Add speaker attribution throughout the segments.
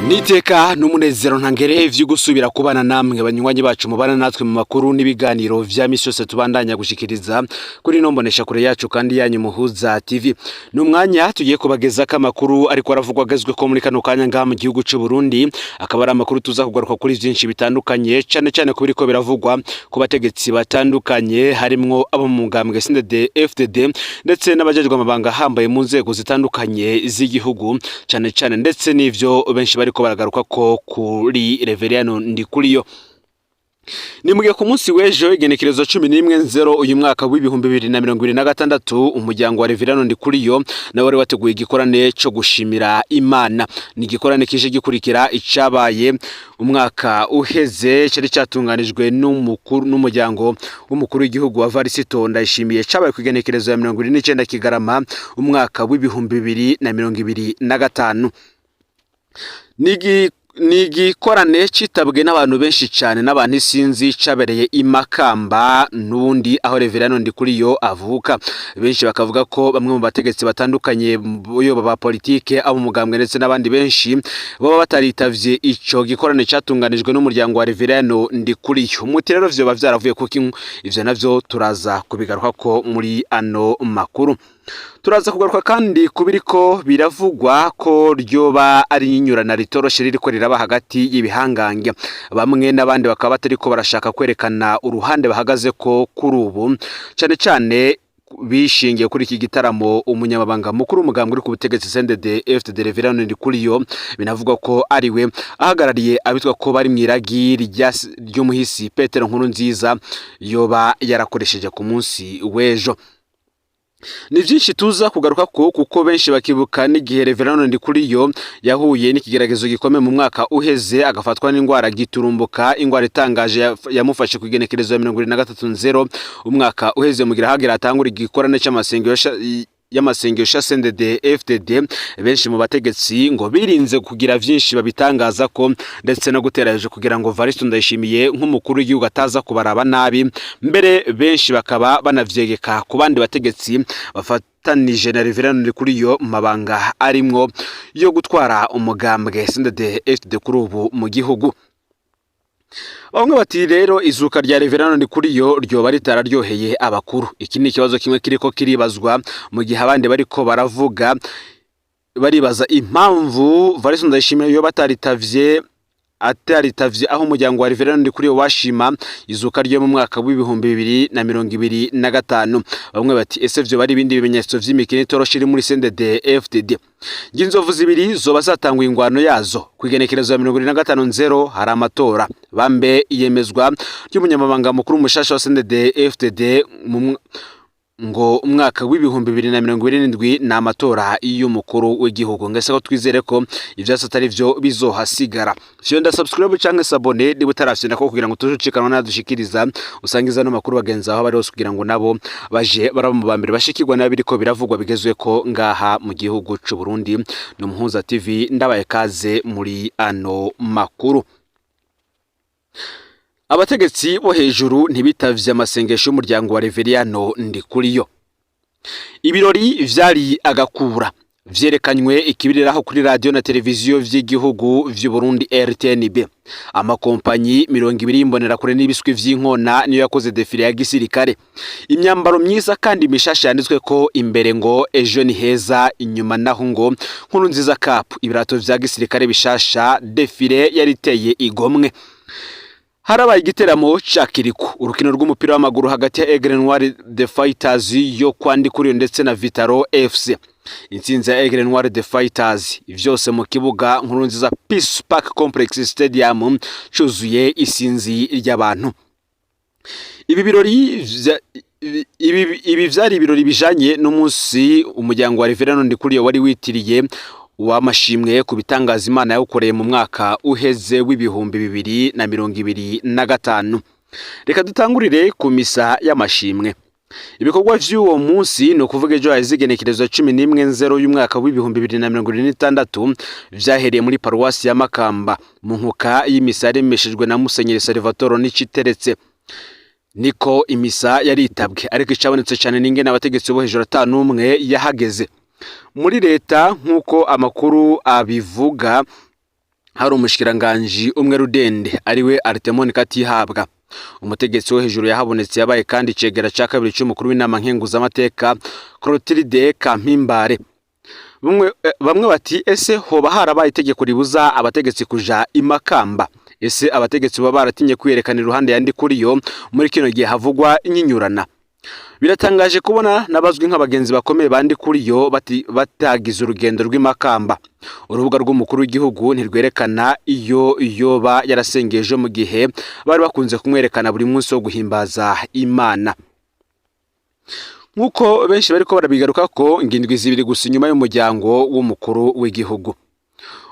Speaker 1: Niteka n'umunezero ntangere vyo gusubira kubana namwe banywanyi bacu mubana natwe mu makuru n'ibiganiro vya misi yose tubandanya gushikiriza kuri ino mbonesha kure yacu kandi yanyu Muhuza TV. Ni umwanya tugiye kubagezako amakuru ariko aravugwa agezwe ko muri kano kanya ngaha mu gihugu c'u Burundi, akaba ari amakuru tuza kugaruka kuri vyinshi bitandukanye, cane cane ku biriko biravugwa ku bategetsi batandukanye, harimwo abo mu mugambwe CNDD FDD ndetse n'abajejwe amabanga ahambaye mu nzego zitandukanye z'igihugu, cane cane ndetse n'ivyo benshi bariko baragaruka ko kuri Reveriyano Ndikuriyo. Ni mugihe ku munsi w'ejo, igenekerezo 11/0 uyu mwaka w'2026, umuryango wa Reveriyano Ndikuriyo nawe wari wateguye igikorane co gushimira Imana. Ni igikorane kije gikurikira icabaye umwaka uheze, cari catunganijwe n'umukuru n'umuryango w'umukuru w'igihugu wa Varisito Ndayishimiye, cabaye ku igenekerezo ya 29 Kigarama umwaka w'2025. Ni igikorane citabwe n'abantu benshi cyane, n'abantu isinzi, cabereye i Makamba n'ubundi aho Reveriyano Ndikuriyo avuka. Benshi bakavuga ko bamwe mu bategetsi batandukanye, yoba ba politike, abo mugambwe ndetse n'abandi benshi, baba bataritavye ico gikorane catunganijwe n'umuryango wa Reveriyano Ndikuriyo. Muti rero vyoba vyaravuye kuki? Ivyo navyo turaza kubigaruka ko muri ano makuru. Turaza kugaruka kandi kubiriko biravugwa ko ryoba ari inyurana ritoroshe ririko riraba hagati y'ibihangange bamwe n'abandi, bakaba batariko barashaka kwerekana uruhande bahagaze ko kuri ubu, cane cane bishingiye kuri iki gitaramo umunyamabanga mukuru w'umugambwe uri ku butegetsi CNDD FDD Reveriyano Ndikuriyo, binavugwa ko ariwe ahagarariye abitwa ko bari mw'iragi ry'umuhisi Petero Nkurunziza, yoba yarakoresheje ku munsi w'ejo. Ni byinshi tuza kugaruka ko, kuko benshi bakibuka n'igihe Reveriyano Ndikuriyo yahuye n'ikigeragezo gikomeye mu mwaka uheze, agafatwa n'indwara giturumbuka, indwara itangaje yamufashe ku igenekerezo ya 73/0 umwaka uheze. Mugira hagira atangura igikorane cy'amasengesho y'amasengesho ya CNDD FDD, benshi mu bategetsi ngo birinze kugira vyinshi babitangaza ko, ndetse no gutera hejuru kugira ngo Varisto Ndayishimiye nk'umukuru w'igihugu ataza kubaraba nabi. Mbere benshi bakaba banavyegeka ku bandi bategetsi bafatanije na Reveriyano Ndikuriyo mu mabanga arimwo yo gutwara umugambwe CNDD FDD kuri ubu mu gihugu. Bamwe bati rero izuka rya Reveriyano Ndikuriyo ryoba ritararyoheye abakuru. Iki ni ikibazo kimwe kiriko kiribazwa, mu gihe abandi bariko baravuga baribaza impamvu Varisto Ndayishimiye yoba ataritavye aho umuryango wa Reveriyano Ndikuriyo washima izuka ryo mu mwaka w'2025. Bamwe bati ese vyo bari ibindi bimenyetso vy'imikino itoroshe iri muri CNDD FDD? Inzovu zibiri zoba zatanguye ingwano yazo. Ku igenekerezo ya 75/0 hari amatora, bambe iyemezwa ry'umunyamabanga mukuru mushasha wa CNDD FDD mu ngo umwaka w'2027 ni amatora y'umukuru w'igihugu. Ngese ko twizere ko ivyose atari vyo bizohasigara. Fyonda subscribe canke s'abonner niba utarafyonda ko, kugira ngo tuje ucikanwa nadushikiriza, usangiza no makuru bagenzi aho bari hose, kugira ngo nabo baje baraba mu bambere bashikirwa nabiriko biravugwa bigezwe ko ngaha mu gihugu c'u Burundi. No Muhuza TV, ndabaye kaze muri ano makuru. Abategetsi bo hejuru ntibitavye amasengesho y'umuryango wa Reveriyano Ndikuriyo. Ibirori vyari agakura vyerekanywe ikibiriraho kuri radio na televiziyo vy'igihugu vy'u Burundi RTNB. Amakompanyi 20 y'imbonerakure n'ibiswi vy'inkona niyo yakoze défilé ya gisirikare. Imyambaro myiza kandi mishasha yanditswe ko imbere ngo "Ejo ni heza", inyuma naho ngo "Nkuru nziza cup", ibirato vya gisirikare bishasha. Défilé yari iteye igomwe. Harabaye igiteramo ca Kiriku, urukino rw'umupira w'amaguru hagati ya Aigle Noir the Fighters yo kwa Ndikuriyo ndetse na Vitaro FC. Intsinzi ya Aigle Noir the Fighters. Vyose mu kibuga Nkurunziza Peace Park Complex Stadium cuzuye isinzi ry'abantu. Ibi vyari ibirori bijanye n'umunsi umuryango wa Reveriyano Ndikuriyo wari witiriye w'amashimwe ku bitangaza Imana yawukoreye mu mwaka uheze w'2025. Reka dutangurire ku misa y'amashimwe. Ibikorwa vy'uwo munsi, ni ukuvuga ejo haheze, igenekerezo 11/0 y'umwaka w'2026, vyahereye muri paruwasi ya Makamba mu nkuka y'imisa yaremeshejwe na Musenyeri Salvatore Niciteretse. Niko imisa yaritabwe, ariko icabonetse cane n'ingene abategetsi bo hejuru ata n'umwe yahageze muri leta, nk'uko amakuru abivuga. Hari umushikiranganji umwe rudende, ariwe Artemon Katihabwa. Umutegetsi wo hejuru yahabonetse yabaye kandi icegera ca kabiri c'umukuru w'inama nkenguzamateka, Clotilde Kampimbare. Bamwe bati: "Ese hoba harabaye itegeko ribuza abategetsi kuja imakamba? Ese abategetsi baba baratinye kwiyerekana iruhande ya Ndikuriyo muri kino gihe havugwa inyinyurana?" Biratangaje kubona n'abazwi nk'abagenzi bakomeye ba Ndikuriyo batagize urugendo rw'imakamba. Urubuga rw'umukuru w'igihugu ntirwerekana iyo yoba yarasengeje, mu gihe bari bakunze kumwerekana buri munsi wo guhimbaza Imana. Nk'uko benshi bariko barabigaruka ko ngindwi 2 gusa inyuma y'umuryango w'umukuru w'igihugu,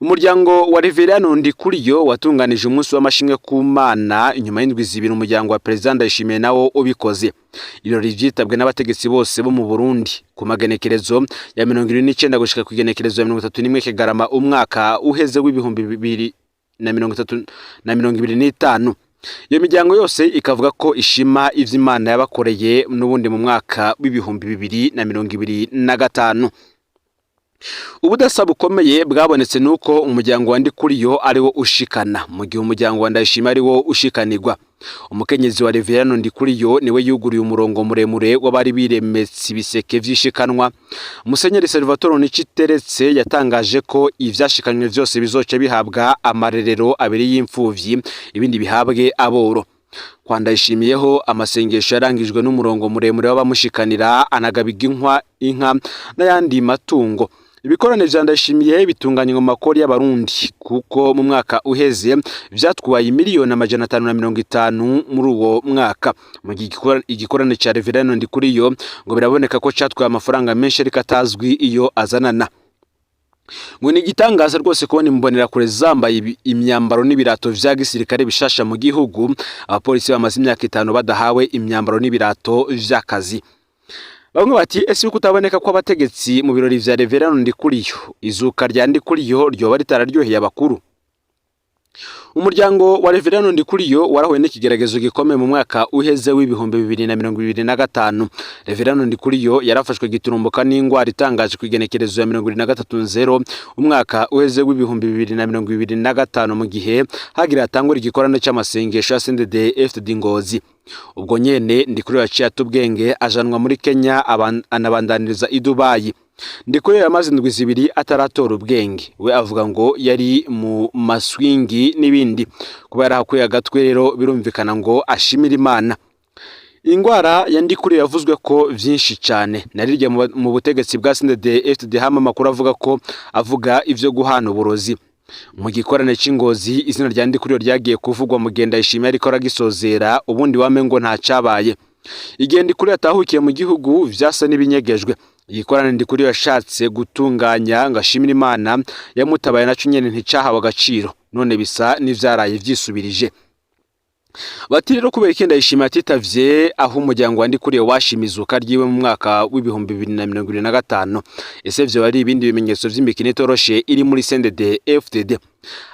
Speaker 1: umuryango wa Reverend Ndikuriyo watunganije umunsi w'amashimwe ku Mana inyuma y'indwi 2 umuryango wa President Ndayishimiye nawo ubikoze. Ibirori vyitabwe n'abategetsi bose bo mu Burundi ku magenekerezo ya 79 gushika ku igenekerezo ya 31 Kigarama umwaka uheze w'2030 na 2025. Iyo miryango yose ikavuga ko ishima ivyo Imana yabakoreye n'ubundi mu mwaka w'2025. Ubudasa bukomeye bwabonetse nuko umuryango wa Ndikuriyo ariwo ushikana, mu gihe umuryango wa Ndayishimiye ariwo ushikanirwa. Umukenyezi wa Reverend Ndikuriyo niwe yuguruye umurongo muremure w'abari biremetse ibiseke vy'ishikanwa. Musenyeri Salvatore Niciteretse yatangaje ko ivyashikanywe vyose bizoca bihabwa amarerero abiri y'imfuvyi, ibindi bihabwe aboro. Kwa Ndayishimiyeho amasengesho yarangijwe n'umurongo muremure w'abamushikanira, anagabiga inka n'ayandi matungo. Ibikorane vya Ndayishimiye bitunganywa mu makori y'abarundi, kuko mu mwaka uheze vyatwaye 550,000,000 muri uwo mwaka, mu gihe igikorane ca Reverend Ndikuriyo ngo biraboneka ko catwaye amafaranga menshi ariko atazwi iyo azanana. Ngo ni igitangaza rwose kubona imbonerakure zambaye imyambaro n'ibirato vya gisirikare bishasha mu gihugu abapolisi bamaze imyaka 5 badahawe imyambaro n'ibirato vy'akazi. Bamwe bati: "Ese uko kutaboneka kw'abategetsi mu birori vya Reverend Ndikuriyo, izuka rya Ndikuriyo ryoba ritararyoheye abakuru?" Umuryango wa Reverend Ndikuriyo warahuye n'ikigeragezo gikomeye mu mwaka uheze w'2025. Reverend Ndikuriyo yarafashwe giturumbuka n'ingwara itangaje ku igenekerezo ya 73 nzero umwaka uheze w'2025, mu gihe hagira hatangura igikorane c'amasengesho ya CNDD FDD Ngozi. Ubwo nyene Ndikuriyo yaciye ata ubwenge, ajanwa muri Kenya, anabandaniriza i Dubai. Ndikuriyo yamaze indwi 2 ataratora ubwenge. We avuga ngo yari mu maswingi n'ibindi. Kuba yarahakuye agatwe rero birumvikana ngo ashimira Imana. Ingwara ya Ndikuriyo yavuzwe ko vyinshi cane narirya mu butegetsi bwa CNDD FDD, hama amakuru avuga ko avuga ivyo guhana uburozi. Mu gikorane c'Ingozi izina rya Ndikuriyo ryagiye kuvugwa mu gihe Ndayishimiye ariko aragisozera, ubundi wame ngo nta cabaye. Igihe Ndikuriyo yatahukiye mu gihugu vyasa n'ibinyegejwe. Igikorane Ndikuriyo yashatse gutunganya ngo ashimire Imana yamutabaye naco nyene nticahawe agaciro, none bisa n'ivyaraye vyisubirije. Bati rero kubera iki Ndayishimiye atitavye aho umuryango wa Ndikuriyo washima izuka ryiwe mu mwaka w'2025? Ese vyo ari ibindi bimenyetso vy'imikino itoroshe iri muri CNDD FDD?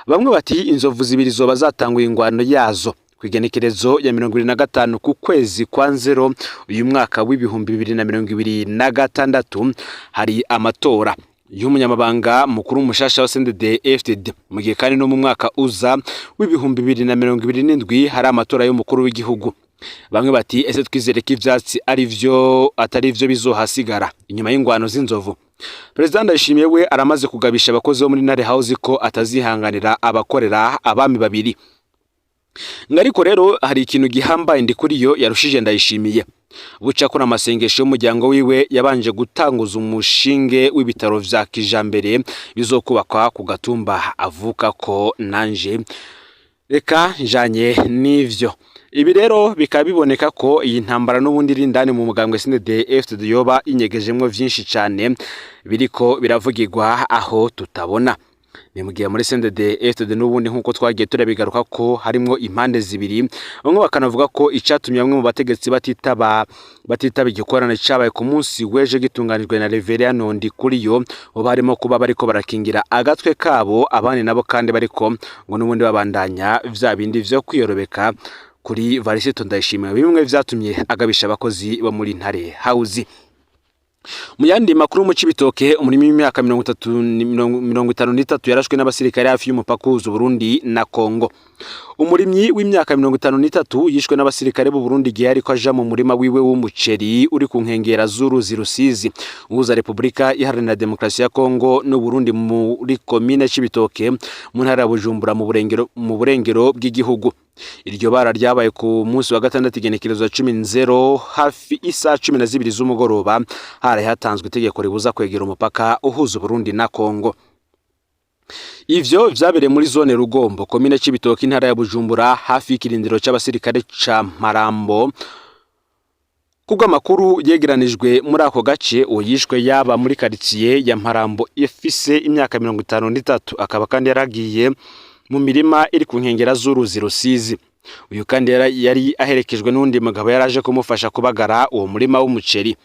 Speaker 1: Bamwe bati inzovu zibiri zoba zatanguye ingwano yazo. Ku igenekerezo ya 75 ku kwezi kwa nzero uyu mwaka w'2026 hari amatora y'umunyamabanga mukuru mushasha wa CNDD FDD, mu gihe kandi no mu mwaka uza w'2027 hari amatora y'umukuru w'igihugu. Bamwe bati: "Ese twizere ko ivyatsi ari vyo atari vyo bizohasigara inyuma y'ingwano z'inzovu?" Perezida Ndayishimiye we aramaze kugabisha abakozi bo muri Ntare House ko atazihanganira abakorera abami babiri. Ngo ariko rero hari ikintu gihambaye Ndikuriyo yarushije Ndayishimiye. Buca akora amasengesho y'umuryango wiwe, yabanje gutanguza umushinge w'ibitaro vya kijambere bizokubakwa ku gatumba avuka ko. Nanje reka njanye n'ivyo. Ibi rero bikaba biboneka ko iyi ntambara n'ubundi iri indani mu mugambwe CNDD FDD yoba inyegejemwo vyinshi cane biriko biravugirwa aho tutabona. Ni mu gihe muri CNDD FDD n'ubundi, nk'uko twagiye turabigaruka ko harimwo impande zibiri, bamwe bakanavuga ko icatumye bamwe mu bategetsi batitaba igikorane cabaye ku munsi w'ejo gitunganijwe na Reverend Ndikuriyo, bo barimo kuba bariko barakingira agatwe kabo, abandi nabo kandi bariko ngo n'ubundi babandanya vya bindi vyo kwiyorobeka kuri Varisito Ndayishimiye, bimwe vyatumye agabisha abakozi bo muri Ntare House. Mu yandi makuru, mu Cibitoke, umurimi w'imyaka 53 yarashwe n'abasirikare hafi y'umupaka uhuza Burundi na Kongo. Umurimyi w'imyaka 53 yishwe n'abasirikare b'u Burundi igihe yariko aja mu murima wiwe w'umuceri uri ku nkengera z'uruzi Rusizi uhuza Repubulika Iharanira Demokarasi ya Kongo n'u Burundi, muri komine Cibitoke, mu ntara ya Bujumbura, mu burengero bw'igihugu. Iryo bara ryabaye ku munsi wa gatandatu, igenekerezo 10 nzero, hafi isaha 12 z'umugoroba. Haraye hatanzwe itegeko ribuza kwegera umupaka uhuza Burundi na Kongo. Ivyo vyabereye muri zone Rugombo, komine Cibitoke, intara ya Bujumbura, hafi y'ikirindiro c'abasirikare ca Marambo. Kubw'amakuru yegeranijwe muri ako gace, uwo yishwe yaba muri karitsiye ya Mparambo, ifise imyaka 53, akaba kandi yaragiye mu mirima iri ku nkengera z'uruzi Rusizi. Uyu kandi yari aherekejwe n'undi mugabo yaraje kumufasha kubagara uwo murima w'umuceri.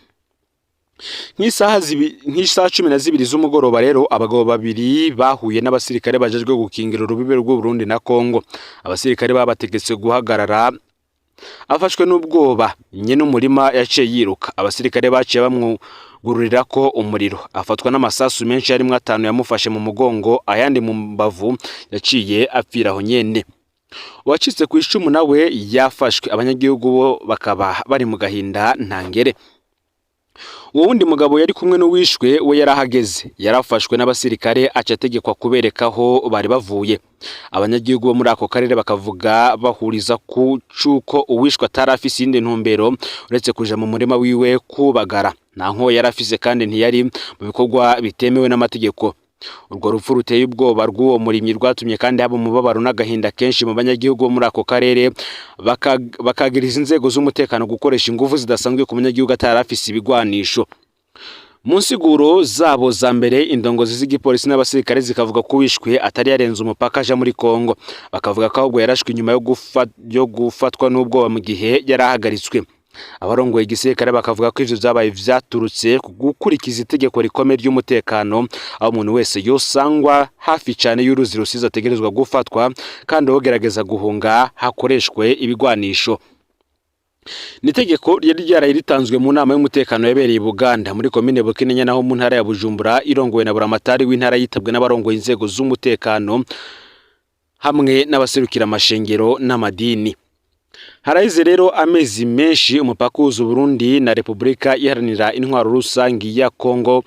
Speaker 1: Nk'isaha 12 z'umugoroba rero, abagabo babiri bahuye n'abasirikare bajejwe gukingira urubibe rw'u Burundi na Kongo. Abasirikare babategetse guhagarara. Afashwe n'ubwoba, nyene umurima yaciye yiruka. Abasirikare baciye bamwugururira ko umuriro, afatwa n'amasasu menshi, harimwo atanu yamufashe mu mugongo, ayandi mu mbavu. Yaciye apfira aho nyene. Uwacitse ku icumu nawe yafashwe, abanyagihugu bo bakaba bari mu gahinda ntangere. Uwo wundi mugabo yari kumwe n'uwishwe we yarahageze, yarafashwe n'abasirikare, aca ategekwa kubereka aho bari bavuye. Abanyagihugu bo muri ako karere bakavuga bahuriza ku cuko uwishwe atari afise iyindi ntumbero uretse kuja mu murima wiwe kubagara. Nta nkoho yari afise kandi ntiyari mu bikorwa bitemewe n'amategeko. Urwo rupfu ruteye ubwoba rw'uwo murimyi rwatumye kandi haba umubabaro n'agahinda kenshi mu banyagihugu bo muri ako karere, bakagiriza inzego z'umutekano gukoresha ingufu zidasanzwe ku munyagihugu atari afise ibigwanisho. Mu nsiguro zabo za mbere, indongozi z'igipolisi n'abasirikare zikavuga ko uwishwe atari yarenze umupaka aja muri Kongo, bakavuga ko ahubwo yarashwe inyuma yo gufatwa n'ubwoba mu gihe yari ahagaritswe. Abarongoye igisirikare bakavuga ko ivyo vyabaye vyaturutse ku gukurikiza itegeko rikomeye ry'umutekano, aho umuntu wese yosangwa hafi cane y'uruzi Rusizi ategerezwa gufatwa, kandi uwogerageza guhunga hakoreshwe ibigwanisho. Ni itegeko ryari ryaraye ritanzwe mu nama y'umutekano yabereye i Buganda, muri komine Bukinanya, naho mu ntara ya Bujumbura, irongowe na buramatari w'intara, yitabwe n'abarongoye inzego z'umutekano hamwe n'abaserukira amashengero n'amadini. Haraheze rero amezi menshi umupaka uhuza Burundi na Repubulika Iharanira Intwaro Rusangi ya Kongo,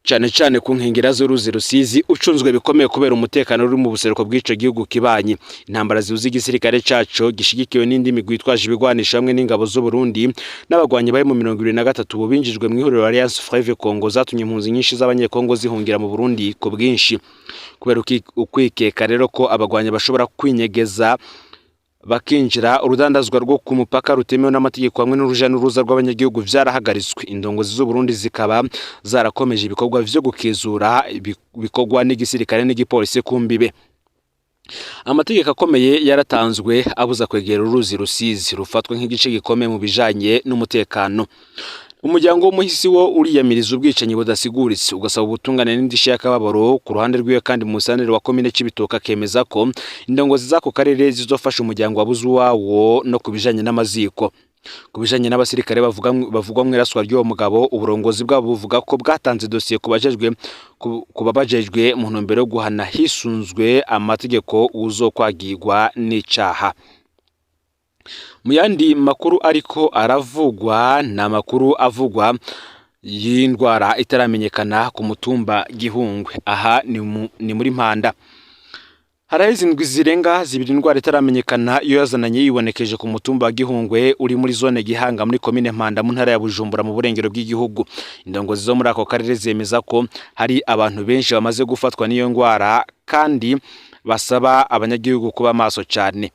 Speaker 1: cane cane ku nkengera z'uruzi Rusizi, ucunzwe bikomeye kubera umutekano uri mu buseruko bw'ico gihugu kibanyi. Intambara zihuza igisirikare caco gishigikiwe n'indi migwi yitwaje ibigwanisho hamwe n'ingabo z'u Burundi n'abagwanyi bari mu 2023 ubu binjijwe mu ihuriro Alliance Fleuve Congo, zatumye impunzi nyinshi z'Abanyekongo zihungira mu Burundi ku bwinshi, kubera ukwikeka rero ko abagwanyi bashobora kwinyegeza bakinjira. Urudandazwa rwo ku mupaka rutemewe n'amategeko hamwe n'uruja n'uruza rw'abanyagihugu vyarahagaritswe. Indongozi z'u Burundi zikaba zarakomeje ibikorwa vyo gukizura bikorwa n'igisirikare n'igipolisi ku mbibe. Amategeko akomeye yaratanzwe abuza kwegera uruzi Rusizi, rufatwa nk'igice gikomeye mu bijanye n'umutekano. Umuryango w'umuhisi wo uriyamiriza ubwicanyi budasiguritse, ugasaba ubutungane n'indishyi y'akababaro. Ku ruhande rwiwe kandi, musitanteri wa komine Cibitoke akemeza ko indongozi z'ako karere zizofasha umuryango wabuze uwawo no ku bijanye n'amaziko. Ku bijanye n'abasirikare bavugwa mu iraswa ry'uwo mugabo, uburongozi bwabo buvuga ko bwatanze dosiye ku babajejwe mu ntumbero yo guhana hisunzwe amategeko uzokwagirwa n'icaha. Mu yandi makuru ariko aravugwa, ni amakuru avugwa y'indwara itaramenyekana ku mutumba Gihungwe. Aha ni muri Mpanda. Haraheze indwi zirenga 2 indwara itaramenyekana iyo yazananye yibonekeje ku mutumba wa Gihungwe, uri muri zone Gihanga, muri komine Mpanda, mu ntara ya Bujumbura, mu burengero bw'igihugu. Indongozi zo muri ako karere zemeza ko hari abantu benshi bamaze gufatwa n'iyo ndwara, kandi basaba abanyagihugu kuba maso cyane.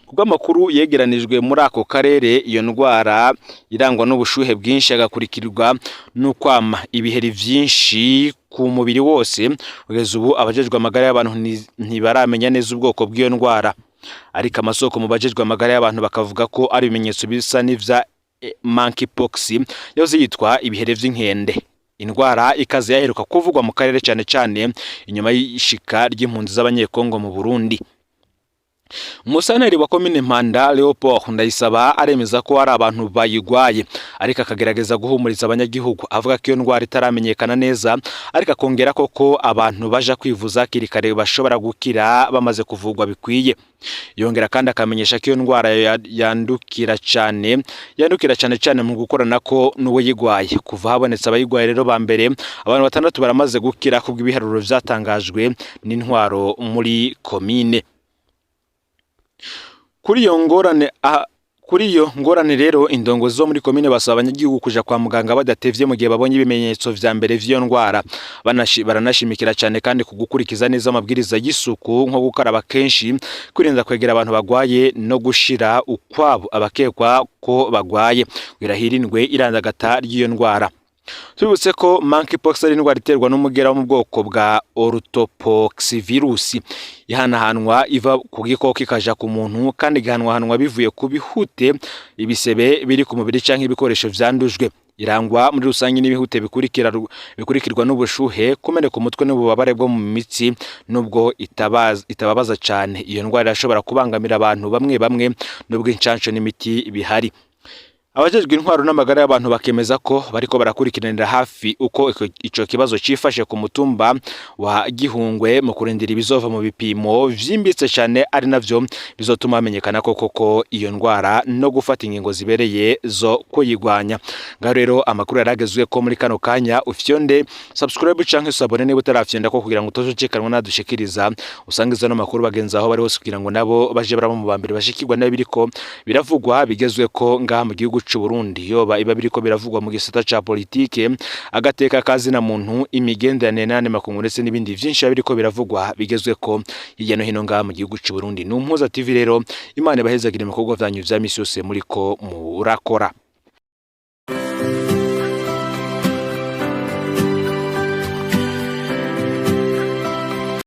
Speaker 1: Kubw'amakuru yegeranijwe muri ako karere, iyo ndwara irangwa n'ubushuhe bwinshi, agakurikirwa n'ukwama ibiheri vyinshi ku mubiri wose. Kugeza ubu abajejwe amagara y'abantu ntibaramenya neza ubwoko bw'iyo ndwara, ariko amasoko mu bajejwe amagara y'abantu bakavuga ko ari ibimenyetso bisa n'ivya monkeypox, yahoze yitwa ibihere vy'inkende. Indwara ikaze yaheruka kuvugwa mu karere cyane cyane inyuma y'ishika ry'impunzi z'Abanyekongo mu Burundi. Musanteri wa komine Mpanda, Leopold Ndayisaba, aremeza ko hari abantu bayigwaye, ariko akagerageza guhumuriza abanyagihugu avuga ko iyo ndwara itaramenyekana neza, ariko akongera ko abantu baja kwivuza hakiri kare bashobora gukira bamaze kuvugwa bikwiye. Yongera kandi akamenyesha ko iyo ndwara yandukira cyane cyane mu gukorana ko n'uwo yigwaye. Kuva habonetse abayigwaye rero ba mbere, abantu batandatu baramaze gukira kubw'ibiharuro vyatangajwe n'intwaro muri komine. Kuri iyo ngorane rero, indongozi zo muri komine basaba abanyagihugu kuja kwa muganga badatevye mu gihe babonye ibimenyetso vya mbere vy'iyo ndwara. Baranashimikira cyane kandi ku gukurikiza neza amabwiriza y'isuku, nko gukaraba kenshi, kwirinda kwegera abantu bagwaye no gushira ukwabo abakekwa ko bagwaye, kugira hirindwe irandagata ry'iyo ndwara. Tubibutse ko monkeypox ari indwara iterwa n'umugera wo mu bwoko bwa orthopoxvirus, ihanahanwa iva ku gikoko ikaja ku muntu, kandi igahanwahanwa bivuye ku bihute, ibisebe biri ku mubiri canke ibikoresho vyandujwe. Irangwa muri rusange n'ibihute bikurikira, bikurikirwa n'ubushuhe, kumeneka umutwe n'ububabare bwo mu mitsi, nubwo itababaza cane. Iyo ndwara irashobora kubangamira abantu bamwe bamwe, nubwo incanco n'imiti bihari. Abajejwe intwaro n'amagara y'abantu bakemeza ko bariko barakurikiranira hafi uko ico kibazo cifashe ku mutumba wa Gihungwe, mu kurindira ibizova mu bipimo vyimbitse cane, ari navyo bizotuma hamenyekana ko koko iyo ndwara no gufata ingingo zibereye zo kuyigwanya. Ngaho rero amakuru yaragezwe ko muri kano kanya. Ufyonde subscribe canke s'abonner niba utarafyonda ko, kugira ngo utazocikanwa nadushikiriza. Usangiza no makuru bagenzi aho bari hose, kugira ngo nabo baje baraba mu bambere bashikirwa n'ibiriko biravugwa bigezwe ko ngaha mu gihugu c'u Burundi, yoba iba biriko biravugwa mu gisata ca politike, agateka kazina muntu, imigenderanire n'ayandi makungu, ndetse n'ibindi vyinshi biba biriko biravugwa bigezwe ko hirya no hino ngaha mu gihugu c'u Burundi. Ni Umuhuza TV rero. Imana ibahezagire mu bikorwa vyanyu vya misi yose muriko murakora.